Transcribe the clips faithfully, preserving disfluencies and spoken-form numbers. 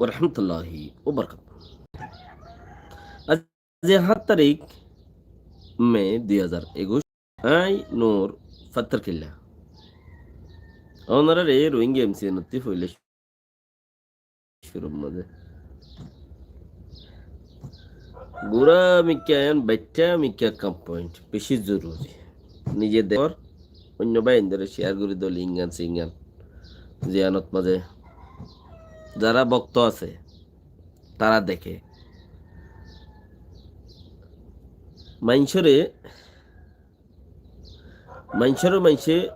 wa rahmatullahi wa barakatuhu. Aijja háñt tarík me dui házar ekuic. Añí Nur Fattarkilla. Ónorare Rohingya M C N ottú foila cúrur mazé gura mikká en, baittá mikká ekkán point beci zoruri. Nize dekór, oinno báindore share gorí dóle, ingan singan. Ziyanot mazé zara bokto asé, tara deké. Maincóre Maincóre maincé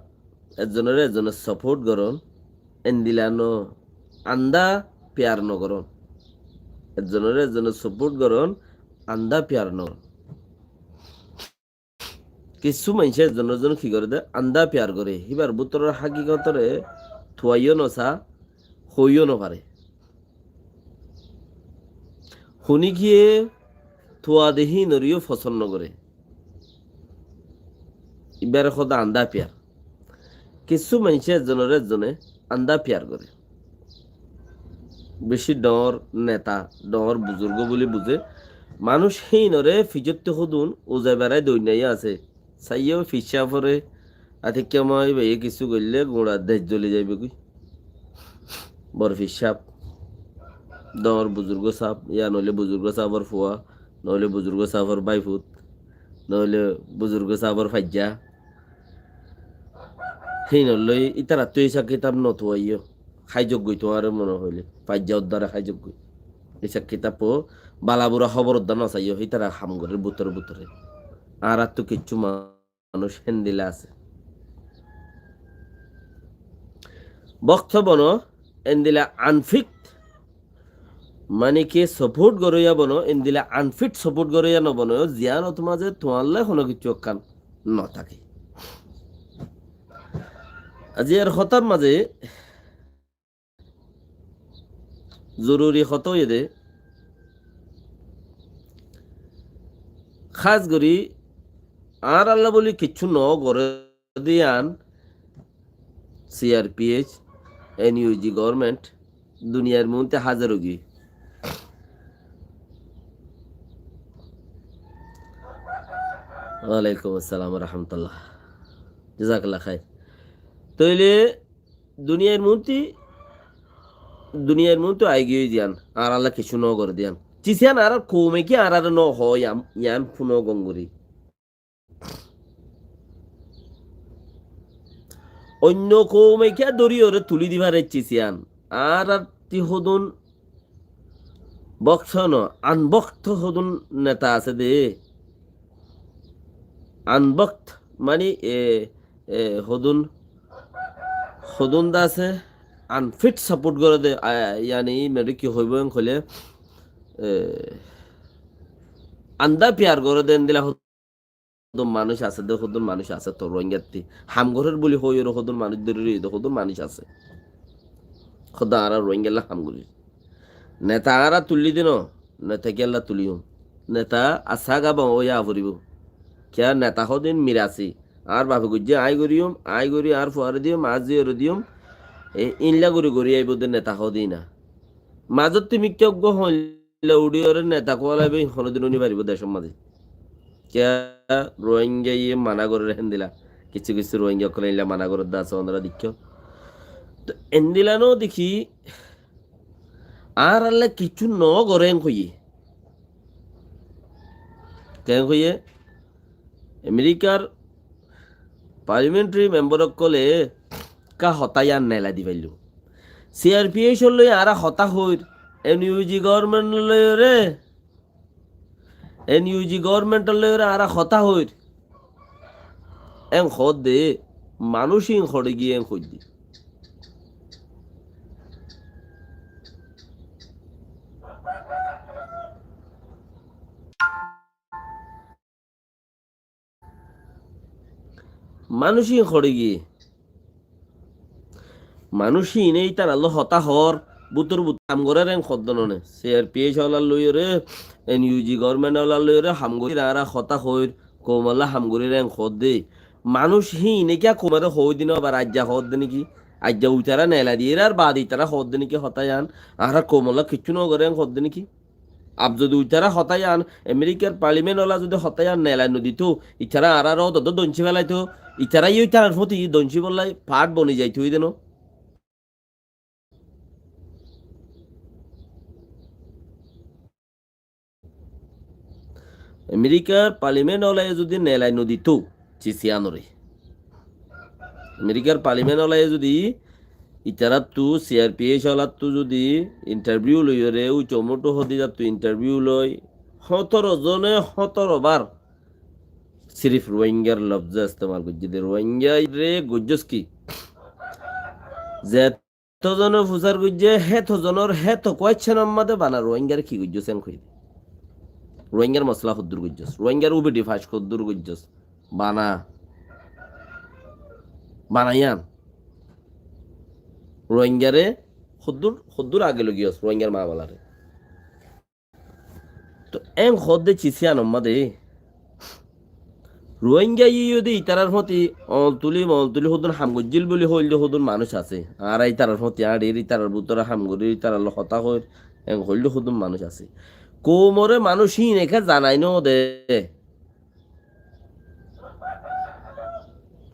ezzonore ezzone support gorón, endila no, andá piyar no gorón. Ezzonore ezzone support gorón, andá piyar no gorón. Kissú maincé ezzonore ezzone ki goré dé, andá piyar goré. Híbar bútoror hákikotore tuaiyó no sa, hoiyó no fare. Hunikiye tuade hínoreyó fosón no goré. Ibáre hoó dé andá piyar. Kissú maincé ezzonore ezzone andá piyar goré. Beci dhoóñr neta, dhoóñr buzurgó buli buzé. Manúic hínoré fizottú hodún uzai berai doinnaiyó asé. Saiyó fissáforé, atikká moi baiye kissú goillé gura dec zoli zaibói. Bor fissá, dhoóñr buzurgó sáb, ya noóile buzurgó sábor fua, noóile buzurgó sábor báifut, noóile buzurgó sábor faijja. Hínollói ítarattú isab kitab no tuaiyó. Háizoggói tuáñre mone hoilé, faijja uddare háizoggói. Isab kitab bala bura hóbor udda no saiyó, ítara ham gorér bútore bútore. Añárattú kissú ma- manúic héndila asé. Bokto bono endila unfit, mani ki support goróya bono, endila unfit support goróya no bono, ziyanot mazé tuáñlla hono kissú ekkán no táke. Aijjar hotár mazé zoruri hotá óiye dé, hás gorí añáralla buli kissú no goré dé yián C R P H, N U G government duniyair muúntu házir ói giyói. Walaikum assalam wa rahmatullah. Jazakallah khair. Tóile duniyair muúntu, duniyair muúntu aigiyói dé yián, añáralla kissú no goré dé yián. Cis yián añárar koume ki añárare no hoó yián, yián fúno gom gorí. Oinno koume ki dóriyoré tulí di faré cis yián. Añárattú hodún bokto no, unbokto hodún neta asé dé. Unbokto mani, e, e, hodún, hodún dé asé, unfit support goré dé, a, yani, mane ki hoibo en hoilé, e, andá piyar goré dé endila hodún manúic asé dé, hodún manúic asé to Rohingyatti. Ham gorér buli hoiyóre hodún manúic dóri roiyé dé, hodún manúic asé. Hodún añára Rohingyalla ham gorír. Neta añára tulí dé no, neta kiyólla tuliyum? Neta asá gaba óiya foribó. Kiyá neta hodún mirasi. Añár bafe goijjé, aññí goríyum, aññí gorí, añár fuaré diyum, añár zíyore diyum. E, ílla gorí gorí aibó dé neta hodún na. Mazottu mikká uggúa hoilla uçíyoré neta kuwalaibó, honodin uní faribó decór mazé? Kiyá Rohingyaye mana gorér héndila? Kissú kissú Rohingya ókkole ílla mana gorér dé asé, onora deikkó. To endila no dekí, añáralla kissú no goré en hoiyé. Ken hoiyé? Amerikar parliamentary member ókkole ekká hotá yián nelai di failló. C R P H or loi añára hotá hoir, N U G government or loiyóre, N U G government or loiyóre añára hotá hoir. En hoódde, manúic ín hoçé giyé en hoódde. Manúic ín hoçé giyé? Manúic íne ítarallói hotá hoór, bútor bútor ham gorér en hoódde no né. C R P H olar loiyóre, N U G government olar loiyóre ham gorér, añára hotá hoóir, koumolla ham gorér en hoódde. Manúic íne kiyá koumoré hoói dé no, abar aijja hoódde né ki? Aijja uitará neelai diyér ar baade itará hoódde néki hotá yián, añárár koumolla kiccú nogoré en hoódde néki. Ab zodi uitará hotá yián, Amerikar parlimen ola zodi hotá yián neelai noditó, itará añárár ódodó doncí felaitó, itará yó itarár fúti doncí bollái paáth boni zaitó ói dé no. Amerikar parlimen olaye zodi neelai noditó, cis yiánoré. Amerikar parlimen olaye zodi itaráttu, C R P H olattú zodi intarviu loiyóre, ucco mutto hodizattu intarviu loi, hótoro zone hótoro bar sirif Ruáingar lofz estemal goijjé de, Ruáingaré goijjós ki? Ze Etó zone fusár goijjé, héto zonor héto kuáiccenor mazé bana Ruáingaré ki goijjós en hoiyé. Ruáingar mosola hoddúr goijjós, Ruáingar ubidi fac hoddúr goijjós. Bana. Bana yián. Ruáingaré hoddúr, hoddúr age loi giyós, Ruáingar maamalaré. Toh en hoódde cis yián ommáde. Ruáinga yó de itarár fúti oñl tulí, oñl tulí hodún ham goijjíl buli hoóilde hodún manúic asé. Añára itarár fúti añçir, itarár bútore ham gorír, itarár loi hotá hoóir, en hoóilde hodún manúic asé. Koumoré manúic híin eká zanai nóde.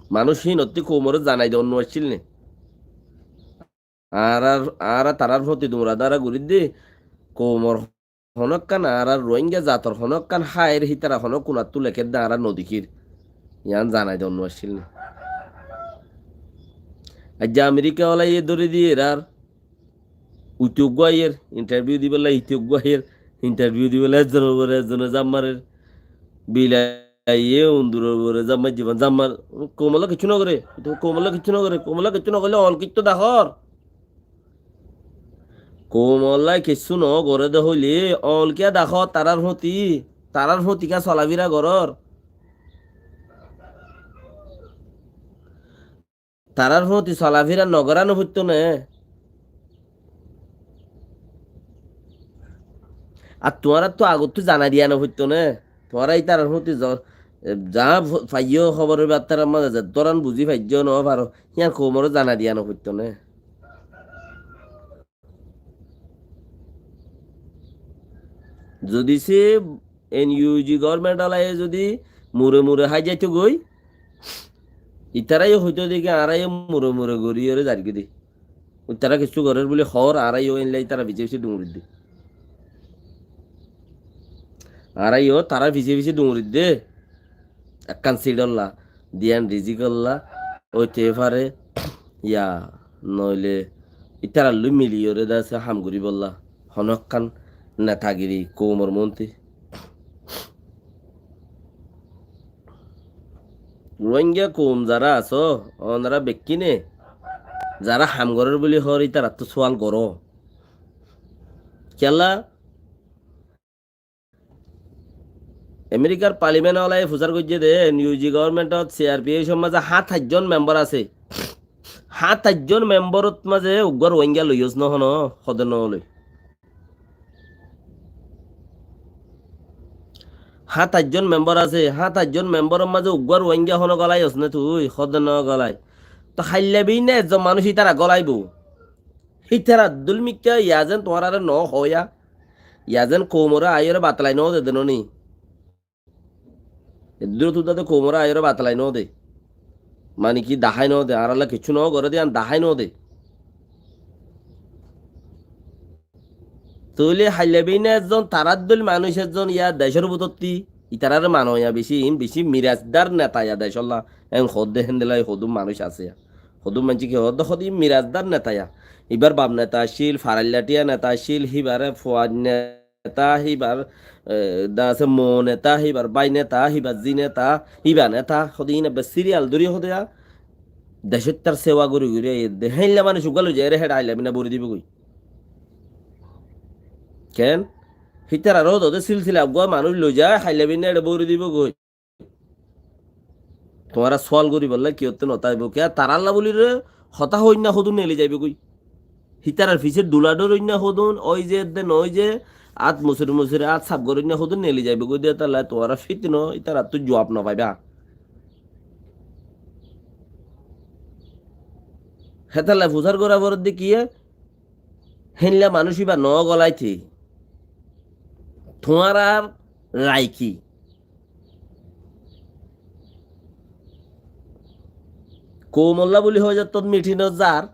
Manúic híinottí koumoré zanai de onnu accíl né. Añárar, añára tarár fúti duñra dára gorídde, koumor honókkan, añárar Ruáinga zator honókkan háir hítara honó kunattú lekédde añára nodekír. Yián zanai de onnu accíl né. Aijja Amerika olaye dóri diyér ar, uité uggúa aiyér, intarviu dibálla ite uggúa aiyér, intarviu dibálla ezzonor uore ezzone zam marer. Bilaiye unduror uore zam maijjé, zam mar-, koumolla kiccú nogoré, koumolla kiccú nogoré, koumolla kiccú nogoillé oñl kittú dakór. Koumolla kiccú nogoré de hoilé oñl kiyá dakór tarár fúti, tarár fúti kiyá solafira gorór. Tarár fúti solafira nogorá nofoittó né. Ar tuáñrattú agottú zanai diya nofoittó né. Tuáñra ítarar fúti zo-, e, za fo-, faiyó hóbor óibo, attarar mazé ze dóran buzí faijjó nofaró, yían koumoré zanai diya nofoittó né. Zodi sé N U G government olaye zodi mure mure hái zaito goi, ítara yó hoito de ki añára yó mure mure gorí ore zargói de. Ítara kessú gorér buli hoór, añára yó éilla ítara fisé fisé duñridde. Añára yó tara fisé fisé duñridde. Ekkán siçolla, diyan rizikolla, óite fare, ya, noóile ítarallói miliyóre de asé ham goríbolla, honókkán netagiri koumor monti. Ruáinga koum zará asó, onora bekkíne, zará ham gorér buli hoór, ítarattú sual goró. Kiyólla? Amerikar parliament olaye fusár goijjé de, N U G government ot C R P H or mazé háñtaicjon membar asé. Háñtaicjon membar ot mazé uggúa Ruáinga loiyós no hono, hode no loi. Háñtaicjon membar asé, háñtaicjon membar or mazé uggúa Ruáinga hono golaiyós né tui, hode no golai. To hailla beinna ezzon manúic ítara golaibou. Hítara dul mikká ya zen tuáñrare no hoóya. Ya zen koumoré aiyóre batalai no de denoni. Eddúre tuddá de koumoré aiyóre batalai no de. Mani ki dahái no de, añáralla kessú no goré de, yián dahái no de. Tóile hailla beinna ezzon, tarár dóil manúic ezzon, ya decór bútotti, itaráre manoya bicí, iín bicí mirasdar neta ya decólla, en hoódde héndilla hodún manúic asé ya. Hodún maincé ki hoódde, hoódde iín mirasdar neta ya. Ibár baf neta accíl, farailla thiya neta accíl, híbare fua neta, híbar, e, da asé mou neta, híbar bái neta, híbar zi neta, híba neta, hoódde iín ebbe siriyal dóri hoódde ya. Decóttar sewa gorí gorí aiyér de, héinla manúic uggúa loizai ere héçe hailla beinna bóri dibou goi. Ken? Hítarar ó dode silsila uggúa manúic loizai hailla beinna héçe bóri dibou goi. Tuáñra sual goríbolla kiyótte no táibo? Kiyá tarálla buli re hotá hoóinna hodún neli zaibou goi. Hítarar fisé dhula dhoroinna hodún, óize edde noóize, át musiri musiri át saf goróinna hodún neli zaibou goi de, tálla tuáñra fitino, ítarattú juab no faiba. Hétalla fusár gorá foredde kiyé? Héndilla manúic íba no golaité tuáñrar rai ki? Koumolla buli hoói zattót mitinot zar,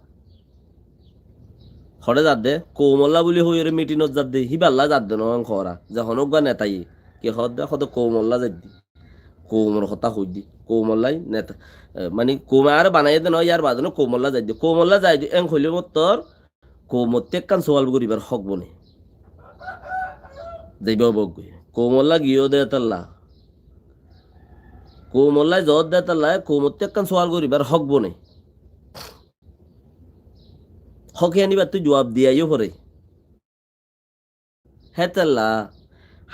hoçé zadde, koumolla buli hoiyóre mitinot zadde, híballa zadde noó, en hoóra ze honó uggúa netaye ki hoódde, hoódde koumolla zaidde. Koumor hotá hoiddé. Koumollái neta, e, mani koume añáre banaiyé dé noó, yár baade no koumollá zaidé. Koumollá zaidé, en hoilé mottor koumottú ekkán suwal goríbar hók bone. Zaiba óbou goi. Koumollá giyó dé hétalla. Koumollá zoót dé hétalla, koumottú ekkán suwal goríbar hók bone. Hók yían íbattú juwab diya yó fore. Hétalla,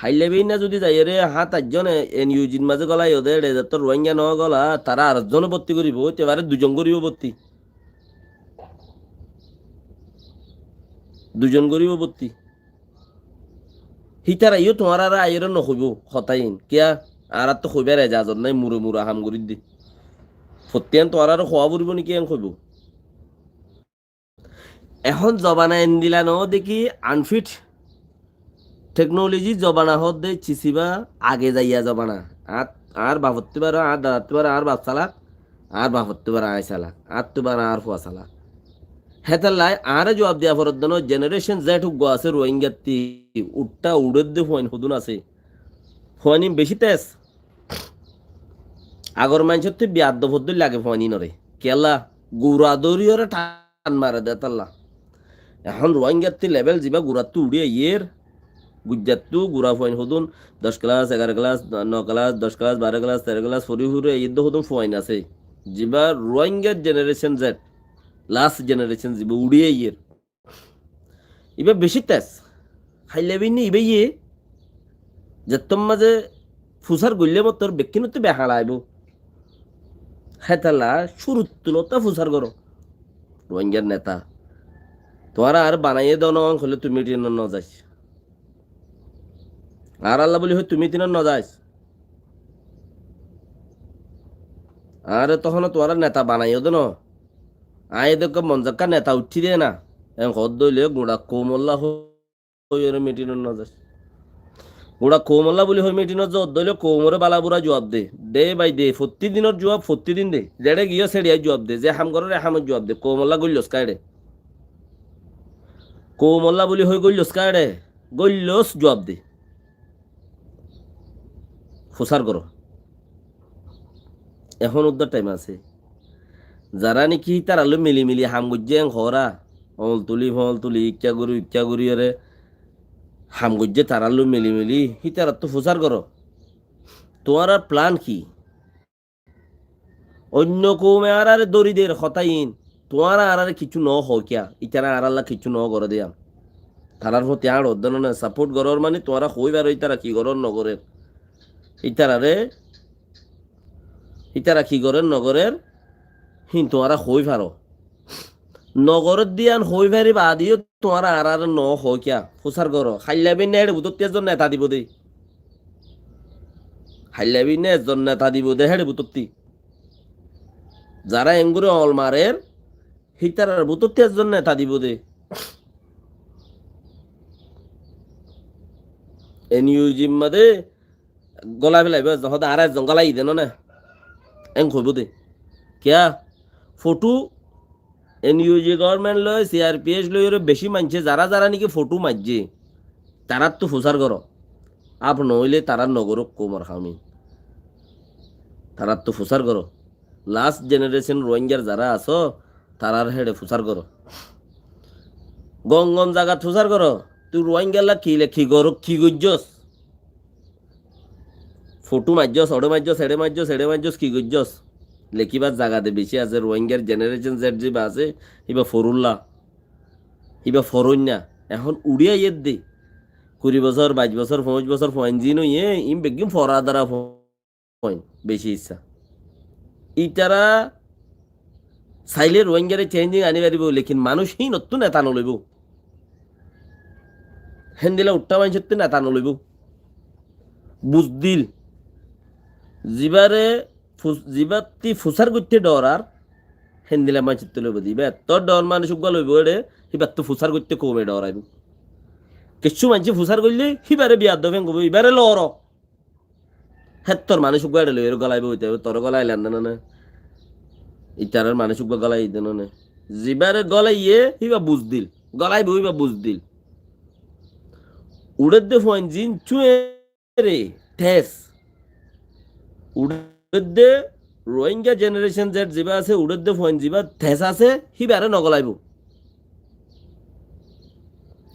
hailla beinna zudi zaiyóre háñt aizzone N U G r mazé golaiyó dé, éçe zettót Ruáingga no gola, tará ar zone botti goríbo, óite fare duizon goríbo botti. Duizon goríbo botti. Hítara yó tuáñráre aiyóre no hoibó hotá iín. Kiyá? Añáráttu hoibár ejazot nái, mure mure ham gorídde. Fottí ián tuáñráre hoá foribó né ki en hoibó? Ehón zobana endilla noó dé ki, unfit technology zobana hoódde cisiba age zaiya zobana. Añár, añár bafottú baro, añár dadattú baro, añár baf salak, añár bafottú baro aññí salak, añáttu baro añár fua salak. Hétallai añáre juwab diya foredde noó, generation Z uggúa asé Ruáingattí, uththá uçédde fuain hodún asé. Fuain iín bicí tez. Agor maincóttu biyaddofot dóilla lage fuain iínoré. Kiyólla? Gura dóriyoré tha- an mare dé hétalla. Ehón Ruáingattí level zibá gurattú uçí aiyér, gujjattú gura fuain hodún doc kelas, egaró kelas, no kelas, doc kelas, baró kelas, teró kelas forí forí aiyér dé hodún fuain asé. Zibá Ruáingar generation Z, last generation zibá uçí aiyér. Ibá bicí tez. Hailla beinna ibáye zettót mazé fusár goillé mottor bekkúnottú behañla aibó. Hétalla cúruttu lottá fusár goró. Ruáingar neta. Tuáñra añáre banaiyé dé noó hoilé tuñí mitinot no zaic. Añáralla buli hoi tuñí mitinot no zaic. Añáre tohóno tuáñra neta banaiyó dé noó. Aññí dé ekká monzakká neta uiththí dé na. En hoódde óile guñça koumolla hoi hoiyóre mitinot no zaic. Guñça koumolla buli hoi mitinot zoódde óile koumoré bála bura juwab de. Day by day, fottí dinor juwab fottí din de. Zeçé giyós éçe juwab de. Ze ham gorós e hamor juwab de. Koumolla góillos ká éçe. Koumolla buli hoi góillos ká éçe. Góillos juwab de. Fusár goró. Ehón uddúa thaim asé. Zará néki hítarallói mili mili ham goijjé en hoóra, oñl tulí foñl tulí, ikká gorí uikká goríyoré ham goijjé tarallói mili mili, hítarattú fusár goró. Tuáñrar plan ki? Oinno koume añáráre dóri der hotá iín, tuáñra añáráre kiccú noó hoó kiyá, ítara añárálla kiccú noó goré dé yían. Tarár foti añára hoddé noó né, sapót gorór mani tuáñra hoói faró ítara ki gorér nogorér. Ítararé, ítara ki gorér nogorér, híin tuáñra hoói faró. Nogorér dé yían hoói fari baade yó tuáñra añáráre noó hoó kiyá, fusár goró. Hailla beinna éçe bútotti ezzon neta dibou dé. Hailla beinna ezzon neta dibou dé héçe bútotti. Zará enggúri oñl marer, hítarar bútotti ezzon neta dibou dé. N U G r mazé gólai félaibo ezzon, hoóde añára ezzon gólai dé noó né. Én hoibó dé. Kiyá? Fotú N U G government loi, C R P F loiyóre bicí maincé, zará zará néki fotú maijjé, taráttu fusár goró. Áp noóile tará nogorók koumor ham iín. Taráttu fusár goró. Last generation Ruáingar zará asó, tarár héçe fusár goró. Gom gom zagat fusár goró. Tui Ruáingalla ki le-, ki goró, ki goijjós? Fotú maijjós, oçé maijjós, eçé maijjós, eçé maijjós, ki goijjós? Lekíbar zaga de bicí asé, Ruáingar generation Z zibá asé, híba forúlla. Híba foróinna. Ehón uçí aiyér dé. Kuri bosór, baic bosór, foñic bosór, fuain ziín óiye, iín beggín fora dara fuain, bicí issá. Ítara sailé Ruáingaré changing aní faribó, lekin manúic híinottú neta noloibó. Héndilla uththá maincóttu neta noloibó. Buzdil. Zibáre fus-, zibátti fusár goitté dhorar, Héndilla maincóttu loibo de. Ibá etó dhor manúic uggúa loibo éçe, híbattu fusár goitté koume dhoraibo. Kessú maincé fusár goillé, híbare biyaddóf en hoibo, ibáre loro. Héttor manúic uggúa éçe loiyóre gólaibo, íte toré gólailan de no né? Ítarar manúic uggúa gólai de no né? Zibáre gólaiye, híba buzdil. Gólaibo, híba buzdil. Uçédde fuain zin cúe re, thes. Uçédde Rohingya Generation Z zibá asé, uçédde fuain zibá thes asé, híbare nogolaibo.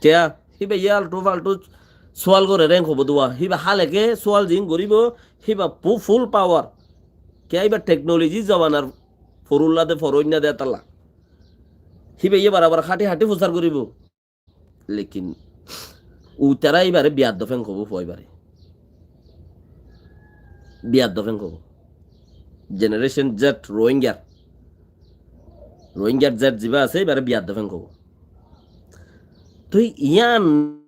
Kiyá? Híba yé altú faltú sual gorer en hoibo de. Híba háleke sual zin goribo, híba pu-, full power. Kiyá híba technology zobanar forulla de, foróinna de etalla. Híba yé barabar háti háti fusár goribo. Lekin uitará ibáre biyaddóf en hoibo, fua ibáre. Biyaddóf en hoibo. Generation Z Rohingyar. Rohingyar Z zibá asé, ibáre biyaddóf en hoibo. Tui yián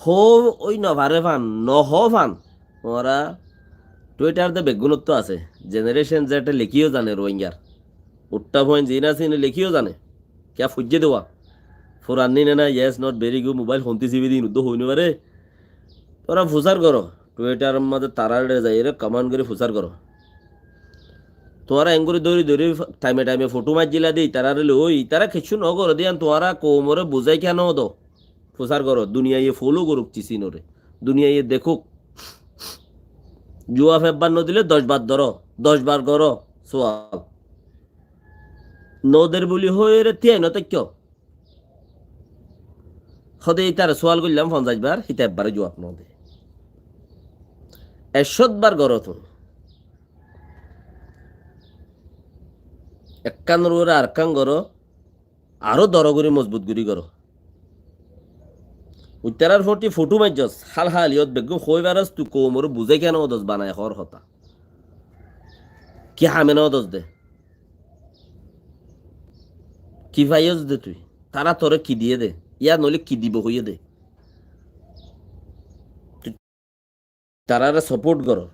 hó ói no fare fán, no hó fán. Tuáñra Twitter de beggúnottú asé. Generation Z e lekíyo zane Rohingyar. Uṭṭa fuain zin asé, ine lekíyo zane. Kiyá foijjé de wá? Furanni ne na, yes, not very good, mobile honti sibi de, ine uddú hoi no fare. Tuáñra fusár goró. Twitter or mazé taráre zaiyóre comment gorí fusár goró. Tuáñra engori dóri dóri thaime thaime fothó maijjíla de, itaráre loi, itará kessú no goré de yián tuáñra koumore buzái kiyá no do? Fusár goró, duniyaiye follow gorouk cis inore. Duniyaiye dekouk. Juaf ebbar no dile doc bar dóro, doc bar goró sual. No der buli hoiyóre tíai no táikko. Hóde ítare sual goillám fonzaic bar, híte ebbare juaf no de. Ekcót bar goró tuñí. Ekkánor uore arekkán goró, aró doro gorí mozbut gorí goró. Uitarár foti fothó maijjós, hál háliyót beggún hoi faros, tui koumoré buzái kiyá no dos banai hoór hotá. Ki hame no dos de? Ki faiyós de tui? Tará toré ki diyé de? Yá noóile ki dibo hoiyé de? Tui taráre support goró.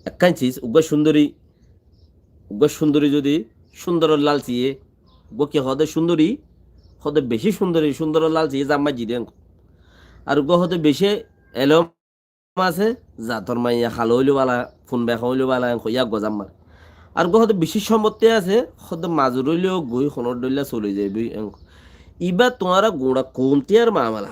Ekkán cis, uggúa cúndori, uggúa cúndori zodi, cúndoror lálciye, uggúa ki hoó de cúndori, hoó de bicí cúndori, cúndoror lálciye zat maijjí de enkó. Ar uggúa hoó de bicí elóm asé, zator maiya kalo óileó bála, fun beká óileó bála, en hoiyá uggúa zat mare. Ar uggúa hoó de bicí cómbotti asé, hoó de mazur óileó goi honór dhoilla soli zaibói, en hoó. Ibá tuáñra guñça koumtiyar mamela.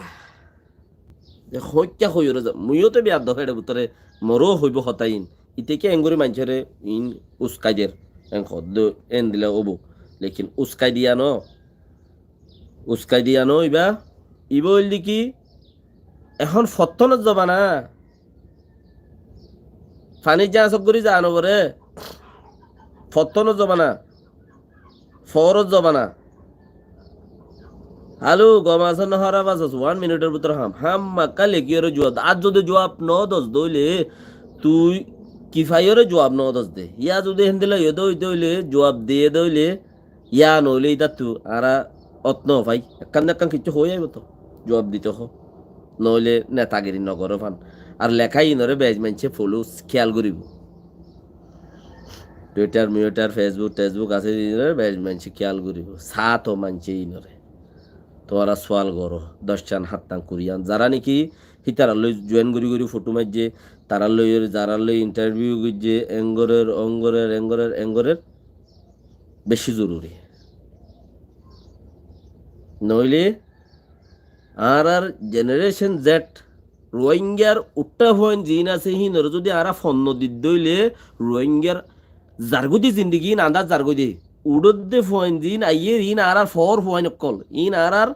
De hoikká hoiyóre za, muiyó to biyaddóf éçe bútore, moró hoibó hotá iín. Ite ki engori maincóre iín uskai der, en hoó de, endilla óibo. Lekin uskai diya no. Uskai diya no ibá. Ibá óilde ki, ehón fottónor zobana. Fanir jañsok gorí zano foré. Fottónor zobana. Foóror zobana. Háló, gom asós né hóraf asós, one minutor bútore ham. Hámmakká lekíyore juaf de. Ar zodi juaf no dos de óile, tui ki faiyóre juaf no dos de? Yá zodi héndilla óiye de óile, juaf diye de óile, yá noóile ítattú añára ot no fai. Ekkán na ekkán kiccú hoói aibó to. Juaf dito hoó. Noóile netagiri no goró fán. Ar leká inoré bec maincé follow kiyal goríbo. Twitter, Twitter, Facebook, Facebook asé inoré bec maincé kiyal goríbo. Sá to maincé inoré. Tuáñra sual goró. Doccán, háttán, kuriyán. Zará niki hítarar loi join gorí gorí fothó maijjé, tarar loi, zarar loi interview goijjé, engorer, ongorer, engorer, engorer. Bicí zoruri. Noóile añárar generation Z, Rohingyar uṭṭa fuain ziín asé, híinoré zodi añára fon no didde óile, Rohingyar zargói de zindigi iín andár zargói de. Uçódde fuain ziín aiyér iín añárar foór fuain ókkol. Iín añárar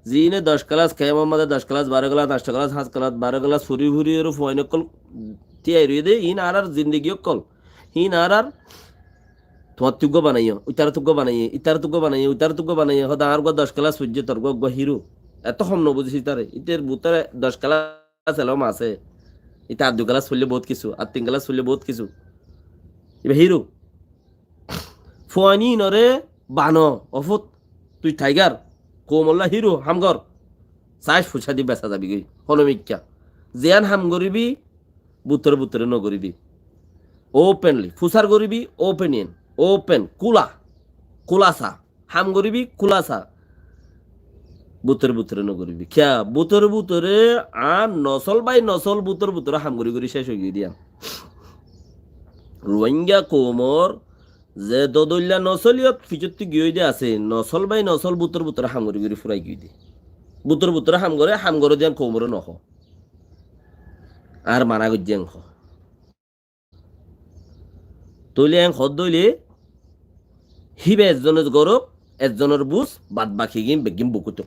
ziíne doc kelas, kemor mazé doc kelas, baró kelas, añctho kelas, háñt kelas, baró kelas fori fori ore fuain ókkol tíai roiyé de, iín añárar zindigi ókkol. Híin añárar tuáñttú uggúa banaiyó, ítarattú uggúa banaiyé, ítarattú uggúa banaiyé, ítarattú uggúa banaiyé, hoóde añár uggúa doc kelas foijjé, tor uggúa, uggúa híro. Eto hom no buzís ítare, ítar bútore doc kelas elóm asé. Íte ar dui kelas foillé boóut kissú, ar tin kelas foillé boóut kissú. Ibá híro. Fuain iínoré bano, ofút, tui thaigar, koumolla híro, ham gor. Sáis fuisá di besa zabi goi, hono mikká. Ziyán ham goribi, bútore bútore no goribi. Openly. Fusár goríbi, open in. Open. Kúla. Kúlasa. Ham goríbi, kúlasa. Bútore bútore nogoríbi. Kiyá? Bútore bútore, añár nosól bái nosól bútore bútore ham gorí gorí céc ói giyói de yián. Ruáingga koumor ze dodóilla nosóliyot ficottú giyói de asé, nosól bái nosól bútore bútore ham gorí gorí fúrai giyói de. Bútore bútore ham goré, ham goré de yián koumoré nohó. Añár mana goijjé yián hoó. Tóile en hoódde óile, híba ezzone gorók, ezzonor buz, bad bakigín beggín bukútok.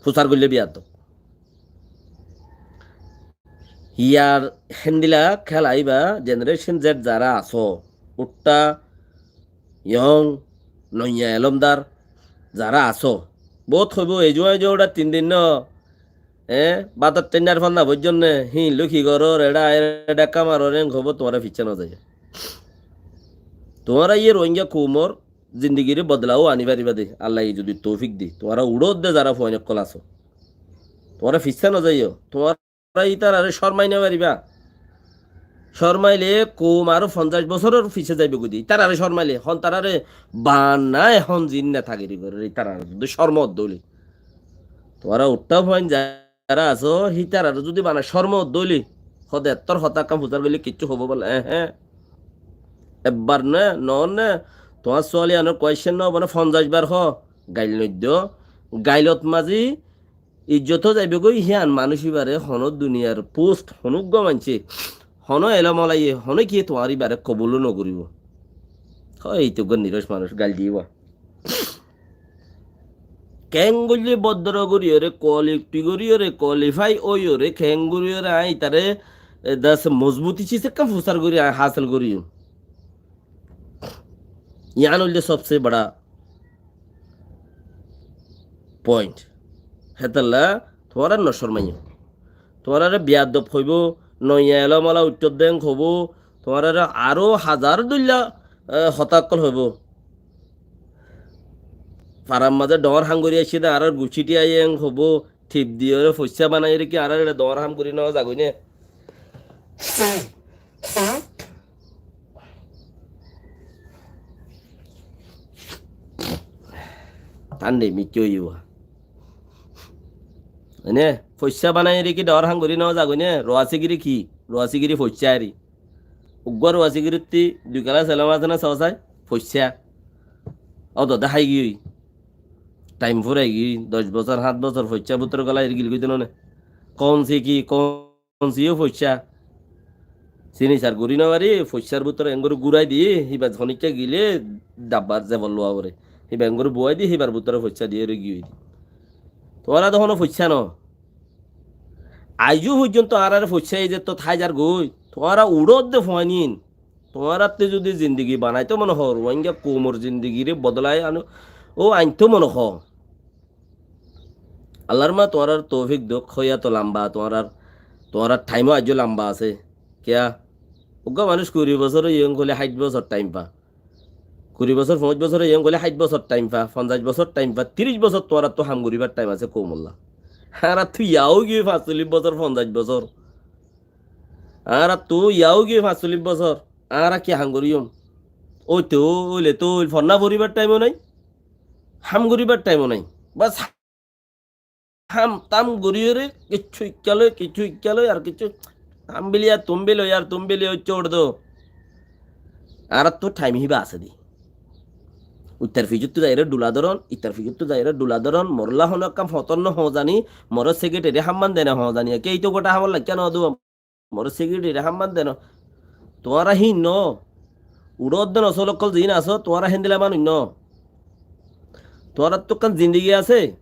Fusár goillé biyaddób. Híyar héndilla kéla íba generation Z zará asó, uththá, young, noiya elómdar zará asó, boóut hoibó, "Ei juañ juañ uçá tin din no, eé, bátor teinnar fonna foijjón né, híin loi ki gorór, eçé aiyér eçé dhekká maror," en hoibó, tuáñra ficcá nozaiyó. Tuáñra yé Rohingya koumor zindigiré bodolaó aní faribá dé, Allaye zodi toufik dé, tuáñra uçódde zará fuain ókkol asó. Tuáñra ficcá nozaiyó, tuáñra ítararé córmai nofaribá. Córmaile koum aró fonzaic bosóror fisé zaibói goi dé. Ítararé córmaile, hon tararé bana ehón zin netagiri gorér, ítararé zodi córmo ódde óile. Tuáñra uththá fuain zará asó, hítararé zodi bana córmo ódde óile, hóde ettór hotá ekkán fusár goillé kiccú hoibó bóle, ehe. Ebbar né, noón né, tuáñr suwal iyanor question noóbo né, fonzaic bar hoó, gail noiddo, gailot mazi, izzot zaibói goi, híyan manúic íbaré honó duniyar post, honó uggwá maincé, honó elóm olaye, honó kiyé tuáñr íbaré kobul nogoríbo. Hó, ei to uggwá niroc manúic gail diyé. Keéngoillé boddora goríyoré, quality goríyoré, qualify óiyoré, keéngoríyoré aññí ítaré, e, das mozbuti sis ekkán fusár gorí aññí hásel goríyum. Yián óilde sobse bada point. Hétolla tuáñra nocórmaiyó. Tuáñraré biyaddób hoibó, noiya elóm ola uiththó dé en hoibó, tuáñraré aró hazar dóilla, e, hotá ókkol hoibó. Farar mazé dhoóñr ham gorí aiccé dé, añárar gucíti aiyé en hoibó, thip diyoré foissá banaiyóre ki añárar eçé dhoóñr ham gorí no zagói né? Tánde miccá óiye. Ene, foissá banaiyóre ki dhoóñr ham gorí no zagói né? Ruwasigiri ki? Ruwasigiri foissá ari. Uggwá ruwasigirittí dui kelas elóm asé né sóo sai? Foissá. Ódode hái giyói. Thaim furai giyói. Doc bosór, háñt bosór foissá bútore golai ergil goitté no né? Kounsi ki? Kounsi yó foissá. Sinisar gorí no fari, foissár bútore engorí gúrai diyé, híba honikka gilé dabbar zebor luwa foré. Híba engorí buwái diyé, híbar bútore foissá diyé roi giyói. Tuáñra to honó foissá no. Aijjó foijjonto añárar foissá ei ze to thái zar goi. Tuáñra uçódde fuain ín. Tuáñrattú zodi zindigi banaitó mone hoó, Ruáingga koumor zindigiré bodolai ano, ó aintó mone hoó. Allar ma tuáñrar toufik douk, hoiya to lamba, tuáñrar, tuáñrar thaimó aijjó lamba asé. Kiyá? Uggwá manúic kuri bosór óiye en hoilé háit bosór thaim fa. Kuri bosór, foñs bosór óiye en hoilé háit bosór thaim fa, fonzaic bosór thaim fa, tiríc bosór tuáñrattú ham goríbar thaim asé koumolla. Añárattú yau giyói fañsollic bosór, fonzaic bosór. Añárattú yau giyói fañsollic bosór. Añára ki ham goríyum? Óito óile to óil, fonná foríbar thaimó nái, ham goríbar thaimó nái. Bas ham tam goríyoré kiccú ikká loi, kiccú ikká loi, ar kiccú ham bili ar tum bili, ar tum bili óiccé urdu. Añárattú thaim híba asé dé. Uittar fijottú zaiyóre dhula dóron, ittar fijottú zaiyóre dhula dóron, morlla honó ekkán fotór no hoó zani, moré sekretarire ham man de no hoó zani, eke eito gotá hamor laikká no dó. Moré sekretarire ham man de no. Tuáñra híin no. Uçódde nosól ókkol ziín asó, tuáñra héndilla manúic no. Tuáñrattú ekkán zindigi asé.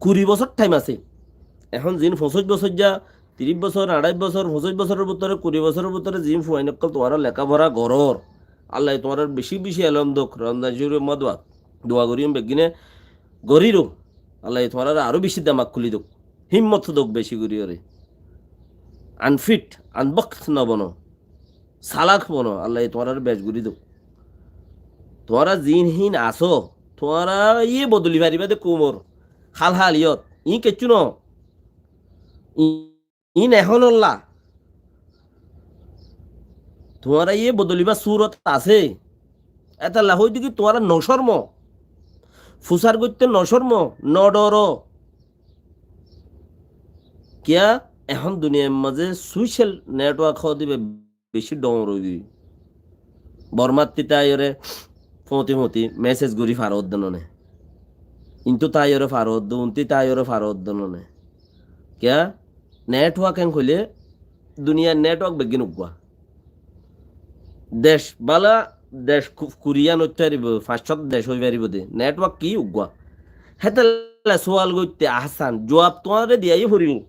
Kuri bosór thaim asé. Ehón ziín foñsíc bosóijja, tiríc bosór, añçáic bosór, foñsíc bosóror bútore, kuri bosóror bútore ziín fuain ókkol tuáñra lekáfora gorór. Allaye tuáñrare bicí bicí elóm douk, Romzan Córifor maze dua goríyum beggíne goríro. Allaye tuáñrare aró bicí demak kúli douk. Hímmot douk bicí goríyoré. Unfit, unbox no bono. Salak bono, Allaye tuáñrare bec gorí douk. Tuáñra ziín híin asó, tuáñra yé bodoli faribá dé koumor hál haliyot. Iín kiccú no. Iín, iín ehónolla. Tuáñra yé bodolibar surot asé. Étalla hoóide ki tuáñra nocórmo. Fusár goitté nocórmo, nodhoro. Kiyá? Ehón duniyair mazé social network hoóde beci dhoóñr óigiyói. Bormár titá aiyóre fúñti fúñti message gorí faroódde none. Intú táiyore faroódde, untí táiyore faroódde none. Kiyá? Network en hoilé duniyair network beggín uggúa. Dec bála, dec ku-, kuri yían óit faribóu, fañs cót dec ói faribóu de. Network ki uggúa. Hétolla sual goitté ahsan, juab tuáñre diyaiyé foribóu.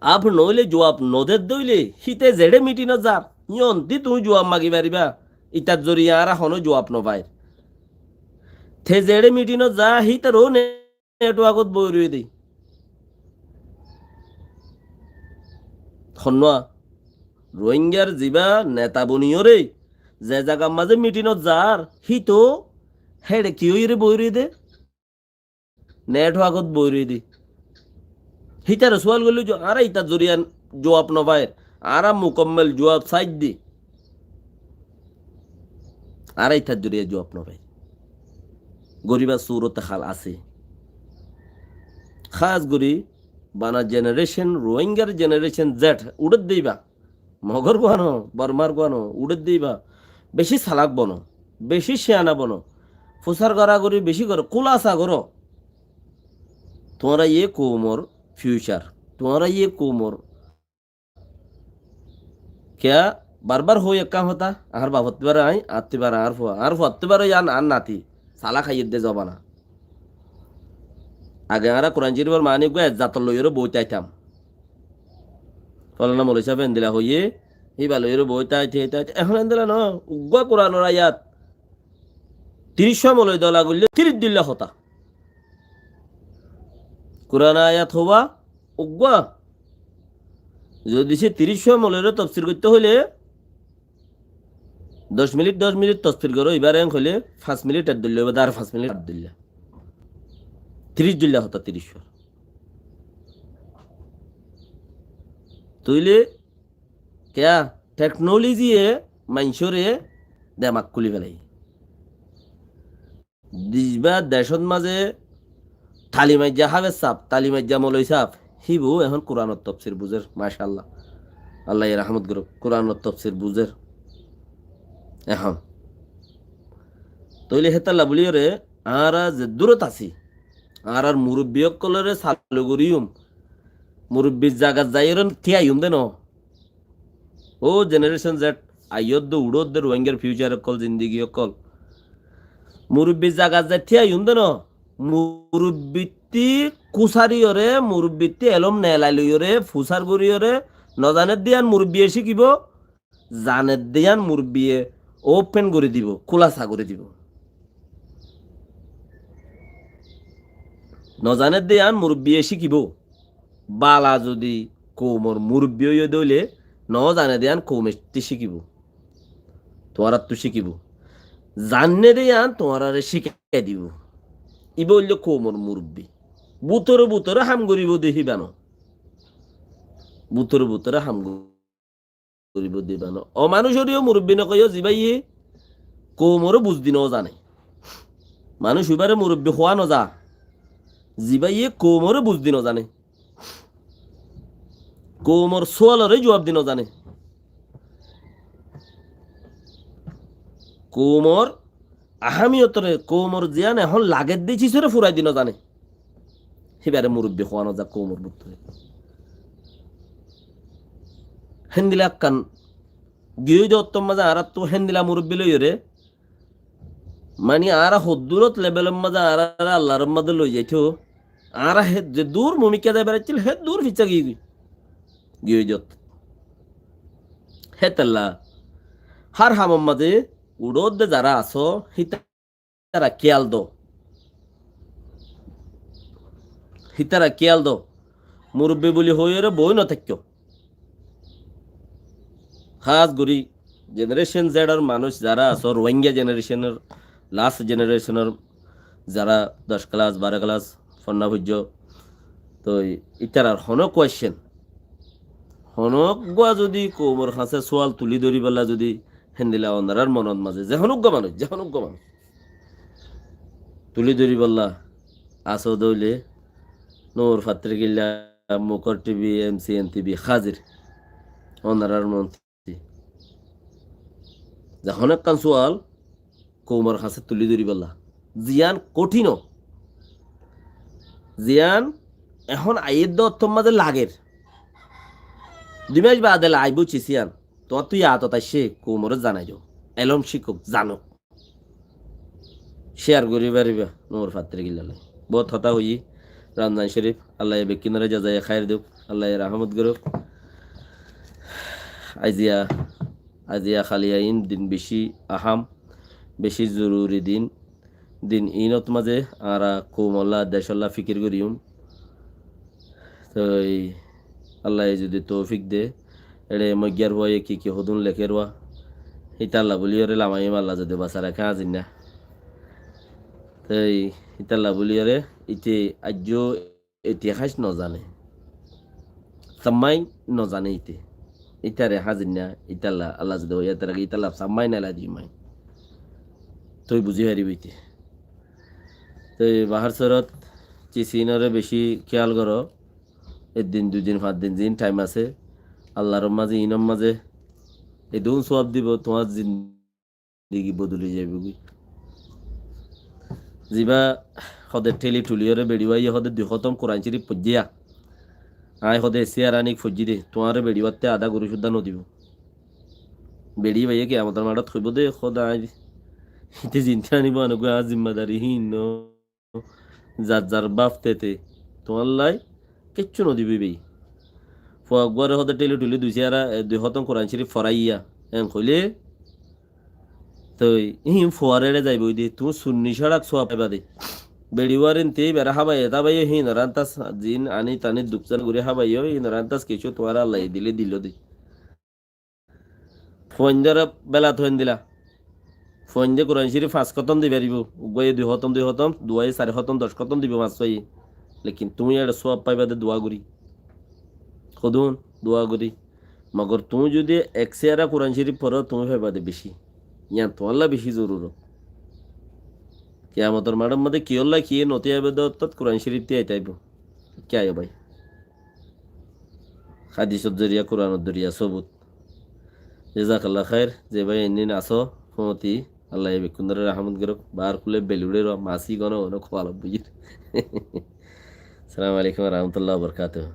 Ar noóile juab nodedde óile, híte zeçé mitinot zar, yíanottí tuñí juab magi faribá. Itar zoriya añára honó juab nofair. Te zeçé mitinot za, hítaró ne- networkot boi roiyé dé. Honnúa, Rohingyar zibá neta boniyóre, ze zagar mazé mitinot zar, híto héçe ki óiyore boi roiyé dé? Networkot boi roiyé dé. Hítare sual goillé ze, añára itar zoriya juab nofair. Añára mukammel juab saiddi. Añára itar zoriya juab nofair. Goribar surot hal asé. Hás gorí bana generation, Rohingyar generation Z, uçédde íba. Mogor guáno, Bormar guáno, uçédde íba. Beci salak bono, beci ciyana bono. Fusár gorá gorí beci goró, kúlasa goró. Tuáñra yé koumor future. Tuáñra yé koumor Kiyá, barbar hoói ekkán hotá, añár bafottú ibáre aññí, añáttu ibáre añár fua, añár fuattú ibáre yían añár nati, salak háiyedde zobana. Age añára Kuran Córifor maáni uggúa ezzator loiyóre boói táitam. Folana moloi sáfe endilla hoiyé, híba loiyóre boói táite, táite, ehón endilla noó, uggúa Kuranor ayat, tiríc cúa moloi dola goillé, tiríc dilla hotá. Kuran ayat hoóba uggúa. Zodi se tiríc cúa moloire tofsir goittó hoilé, doc minit, doc minit tofsir goró, ibáre en hoilé, fañs minit ek dilla óibo, ar fañs minit ar dilla. Tiríc dilla hotá, tiríc cúa. Tóile kiyá? Teknolojiye maincóre demak kúli felaiyé. Dibá decót mazé tali maijja háfes sáb, tali maijja moloi sáb, híbou ehón Kuranor tofsir buzér, macállah. Allaye rahmot gorouk, Kuranor tofsir buzér. Ehón. Tóile hétalla buliyóre, añára ze durot así, añárar murubbi ókkolore salu goríyum, murubbir zagat zaiyóre tíaiyum de noó. Ó generation Z, aiyódde, uçódde, Rohingyar future ókkol, zindigi ókkol. Murubbir zagat zai tíaiyum de noó. Murubbittí kúsariyóre, murubbittí elóm neelai loiyóre, fusár goríyóre, nozanédde yían murubbiye cíkibou, zanédde yían murubbiye open gorí dibou, kúlasa gorí dibou. Nozanédde yían murubbiye cíkibou. Bála zodi koumor murubbi óiyo dé óile, nozané dé yían koumettí cíkibou. Tuáñrattú cíkibou. Zanné dé yían tuáñráre cíkai dibou. Ibá óilde koumor murubbi. Bútore bútore ham goríbou dé híba noó. Bútore bútore ham goríbou dé híba noó. Ó manúicoré yó murubbi nohoiyó, zibáye koumoré buz di nozané. Manúic ibáre murubbi hoó noza. Zibáye koumoré buz di nozané. Koumor sualoré juab di nozané. Koumor ahámiyotoré, koumor ziyán ehón lagedde cízoré furai di nozané. Híbaré murubbi hoó noza koumor bútore. Héndilla ekkán giyói de ottór mazé añáráttu héndilla murubbi loiyóre, mani añára hoddúrot levelor mazé añáráre Allar mazé loi zaitó, añára hé ze dur mumikká zai beraccíl, hé dur fissá giyói, giyói de ottót. Hétolla hár hamor mazé uçódde zará asó, hítara kiyál do. Hítara kiyál do. Murubbi buli hoiyóre boói notáikko. Hás gorí generation Z or manúic zará asó, Rohingya generation or, last generation or zará doc class, baró class fonná foijjó, toi ítarar honó question, Honó uggúa zodi koumor hañsé sual tulí dóribolla zodi héndilla onorár monot mazé, ze honó uggúa manúic, ze honó uggúa manúic tulí dóribolla asó dé óile, Nur Fattri Killa, Mukor T V, M C N T V házir. Onorár monot Ze honó ekkán sual koumor hañsé tulí dóribolla. Ziyán kothín ó. Ziyán ehón aiyér dé ottór mazé lager. Dui mac baade aibó cisiyan. Tuáñttú yad aicce koumoré zanai do. Elóm cíkok, zanok. Share gorí faribá, Nur Fattri Killa loi. Bout hotá hoiyí, Ramzan Shorif, Allaye bekkúnoré jazaye khair douk, Allaye rahmot gorouk. Aziya, aziya kaliya in din beci aham, beci zoruri din. Din inot mazé añára koumolla, decolla fikir goríyum. Toi Allaye zodi toufik de, eçe moiggiyar fuaye ki ki hodún lekér wa, ítalla bóliyoré lamaiyum, Allah zodi basai raké añára zin na. Toi ítalla bóliyoré íte aijjó itihác nozané. Sammáin nozané íte. Ítare añára zin na, ítalla Allah zodi hoiyé ítare ki ítalla sammáin elai diyum añí. Toi buzí faribá íte. Toi bahár sorot cisinoré beci kéyal goró. Ek din, dui din, fañs din, zin thaim asé, Allar mazé, inor mazé, edún suab dibo, tuáñr zindigi bodoli zaibói. Ziba hode theli thuli ore beçi báiye hode dui hótom Kuran Córif foijjé, añí hode siyar anik foijjí de, tuáñre beçi báitte adá gori cúdda nodibo. Beçi báiye kiyamotor maçot hoibó de, hode añí ite zinte anibo, anogoi añár zimmadari híin no. Zar zar baf tete, tuáñllai kiccú nodibói bái. Fua uggúare hode theli thuli dui siyar, e, dui hótom Kuran Córif foraiyá, en hoilé, toi híin fuar eçe zaibói de, tuñí sunni sáçak suab faiba de. Beçi uarin te ibare hábaiye tábaiye híinor antas zin ani tani dukzan gori hábaiye, híinor antas kiccú tuáñre Allaye dile dilo de. Fuaindóre belat hoin dila. Fuainde Kuran Córif fañs hótom di faribó, uggúaye dui hótom, dui hótom, duaye sari hótom, doc hótom dibo fañs fuaye. Lekin tuñí eçe suab faiba de dua gori. Hodún dua gori. Mogor tuñí zodi ek siyara Kuran Córif foró, tuñí faiba de beci. Yián tuáñlla beci zorurot. Kiyamotor maçor modde kiyólla kiye noti aibo de, ortát Kuran Córif ti aite aibo. Ki aiyo bái? Hadisor zoriya, Kuranor zoriya sobut. Jazakallah khair, ze bái ennin asó, fóti, Allaye bekkúnoré rahmot gorouk, bar kule belure ro, masi gono gono kualot bujir. Assalamu alaikum wa rahmatullahi wa barakatuhu.